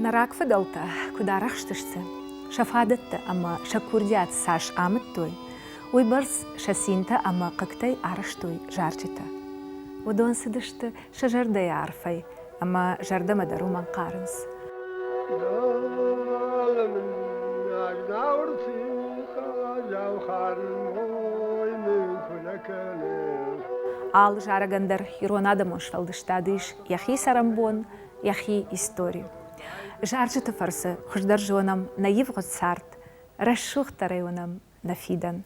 Нӕ рагфыдӕлтӕ куыд арӕхстысты, сӕ фадӕттӕ ӕмӕ сӕ курдиат цас амыдтой, уыйбӕрц сӕ цинтӕ ӕмӕ хъыгтӕй арӕзтой зарджытӕ. Уыдон цыдысты сӕ зӕрдӕйы арфӕй ӕмӕ зӕрдӕмӕ дӕр уымӕн хъарынц. Алы зарӕгӕн дӕр ирон адӕмон сфӕлдыстады ис йӕхи цӕрӕнбон, йӕхи истори. Зарджыты фӕрцы хуыздӕр зонӕм нӕ ивгъуыд цард, рӕсугъддӕрӕй уынӕм нӕ фидӕн.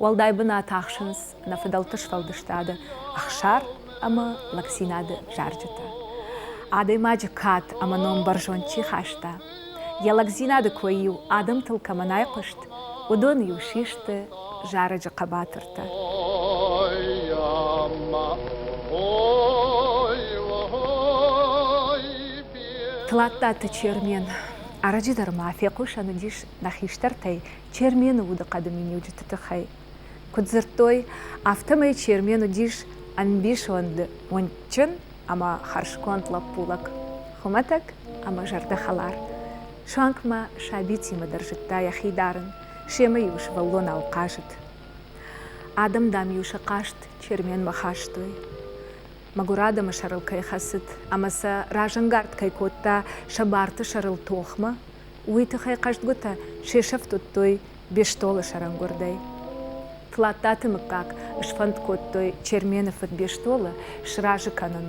Уӕлдай бынат ахсынц нӕ фыдӕлты сфӕлдыстады ӕхсар ӕмӕ лӕгдзинады зарджытӕ. Адӕймаджы кад ӕмӕ ном бӕрзонд чи хаста, йӕ лӕгдзинады кой-иу адӕмтыл кӕмӕн айхъуыст, уыдон-иу систы зарӕджы хъӕбатыртӕ. Тлаттаты Чермен ӕрӕджы дӕр ма фехъусӕн уыдис нӕ хистӕртӕй Чермены удыхъӕды миниуджыты тыххӕй. Куыд дзырдтой, афтӕмӕй Чермен уыдис ӕмбисонды уындджын ӕмӕ хӕрзконд лӕппулӕг, хуымӕтӕг ӕмӕ зӕрдӕхӕлар. Суанг ма сабитимӕ дӕр зыдта йӕхи дарын, семӕ-иу сывӕллонау хъазыд. Адӕм, дам-иу сӕ хъаст Черменмӕ хастой. Мӕгуыр адӕмы сӕрыл кӕй хӕцыд ӕмӕ сӕ разӕнгард кӕй кодта сӕ барты сӕрыл тохмӕ, уый тыххӕй хъӕздгуытӕ се сӕфт уыдтой Бестолы сӕрӕнгуырдӕй. Тлаттаты мыггаг сфӕнд кодтой Чермены фыд Бестолы сразы кӕнын,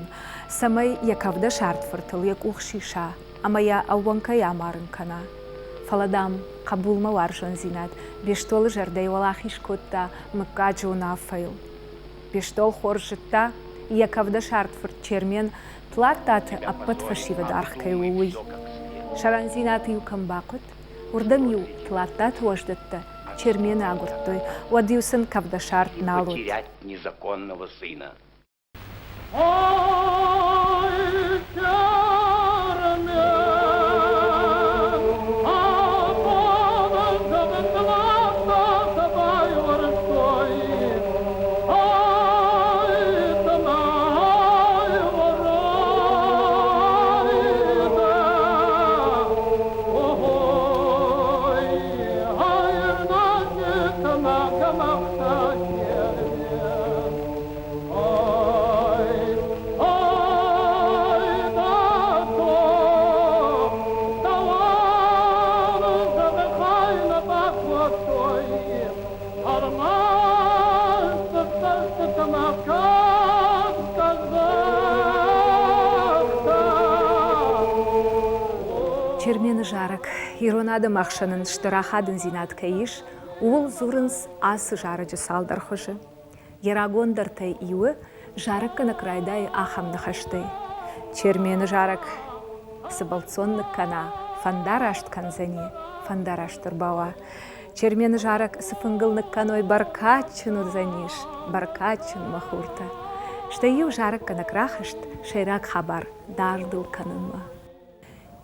цӕмӕй йӕ кӕвдӕсард фыртыл йӕ къух сиса ӕмӕ йӕ ӕууӕнкӕй амарын кӕна. Фӕлӕ, дам, хъӕбулмӕ уарзондзинад Бестолы зӕрдӕйы уӕлахиз кодта мыггаджы уынаффӕйыл. Бестол хорз зыдта, йӕ кӕвдӕсард фырт Чермен Тлаттаты ӕппӕт фӕсивӕд аргъ кӕй у, уый. Сӕрӕндзинад-иу кӕм бахъуыд, уырдӕм-иу Тлаттаты уӕздӕттӕ Чермены агуырдтой, уӕд-иу сын кӕвдӕсард нал уыд. незаконного сына. Чермены зарӕг ирон адӕмы ӕхсӕн ын стыр ахадындзинад кӕй ис, ууыл дзурынц ацы зарӕджы цалдӕр хуызы. Йӕ рагондӕртӕй иуы зарӕггӕнӕг райдайы ахӕм ныхӕстӕй: Чермены зарӕг цы бӕлццон ныккӕна, фӕндараст кӕндзӕни, фӕндараст ӕрбауа. Чермены зарӕг цы фынгыл ныккӕной, бӕркадджын уыдзӕнис, бӕркадджын, мӕ хуртӕ. Стӕй-иу зарӕггӕнӕг рахызт сӕйраг хабар дардыл кӕнынмӕ.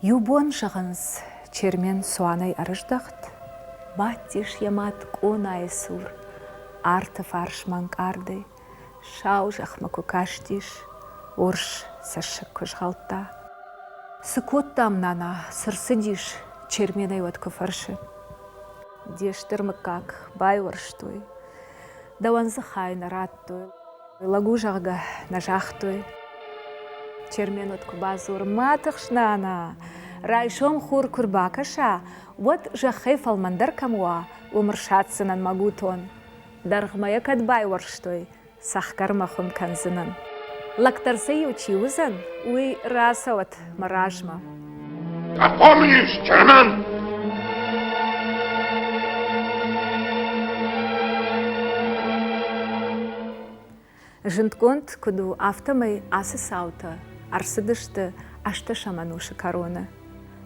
Иу бон, зӕгъынц, Чермен цуанӕй ӕрыздӕхт, бадтис йӕ мад къонайы цур, арты фарсмӕ ӕнкъардӕй, сау зӕхмӕ куы кастис, урс цӕссыг куы згъӕлдта. Цы кодтам, нана, цы рцыдис, Черменӕй уӕд куы фӕрсы. Де стыр мыггаг байуӕрстой, дӕуӕн дзы хай нӕ радтой, лӕг у, зӕгъгӕ, нӕ загътой. Чермен уӕд куы бадзуры, ма тыхс, нана, райсом хур куы рбакӕса, уӕд зӕххӕй фӕлмӕндӕр кӕм уа, уым ӕрсадздзынӕн мӕ гутон. Дӕргъмӕ йӕ кӕд байуӕрстой, цӕхгӕрмӕ хуым кӕндзынӕн. Лӕгдӕр сӕ иу чи уыдзӕн, уый рацӕуӕд мӕ размӕ. Опомнись, Чермен! Зындгонд куыд у, афтӕмӕй ацы цаутӕ ӕрцыдысты ӕстӕсӕм ӕнусы кӕроны.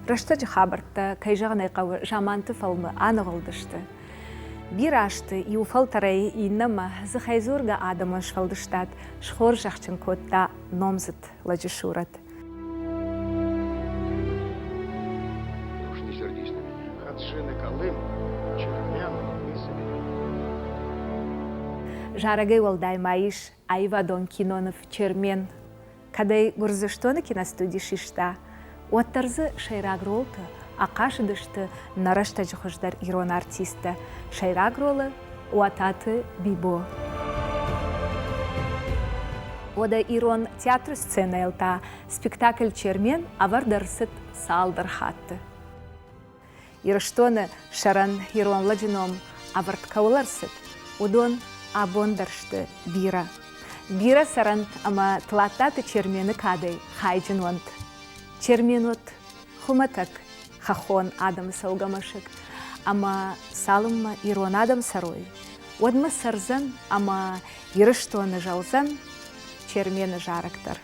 Рӕстӕджы хабӕрттӕ, кӕй зӕгъын ӕй хъӕуы, заманты фӕлмы аныгъуылдысты. Бирӕ азты иу фӕлтӕрӕй иннӕмӕ дзыхӕйдзургӕ адӕмон сфӕлдыстад схорзӕхджын кодта номдзыд лӕджы сурӕт. Уж не сердись на меня. Хадшин и Колым, Чермен мы соберем. Зарӕгӕй уӕлдай ма ис аивадон киноныв «Чермен». Кӕд ӕй Гуырдзыстоны киностуди систа, уӕддӕр дзы сӕйраг ролты ахъазыдысты нӕ рӕстӕджы хуыздӕр ирон артисттӕ. Сӕйраг ролы Уататы Бибо. Уӕдӕ ирон театры сценӕйыл та спектакль «Чермен» ӕвӕрд ӕрцыд цалдӕр хатты. Ирыстоны сӕрӕн ирон лӕджы ном ӕвӕрд кӕуыл ӕрцыд, уыдон абон дӕр сты бирӕ. Бирӕ цӕрӕнт ӕмӕ Тлаттаты Чермены кадӕй хайджын уӕнт. Чермен уыд хуымӕтӕг хӕххон адӕмы цӕугӕ мӕсыг, ӕмӕ цалынмӕ ирон адӕм цӕрой, уӕдмӕ цӕрдзӕн ӕмӕ Ирыстоны зӕлдзӕн Чермены зарӕг дӕр.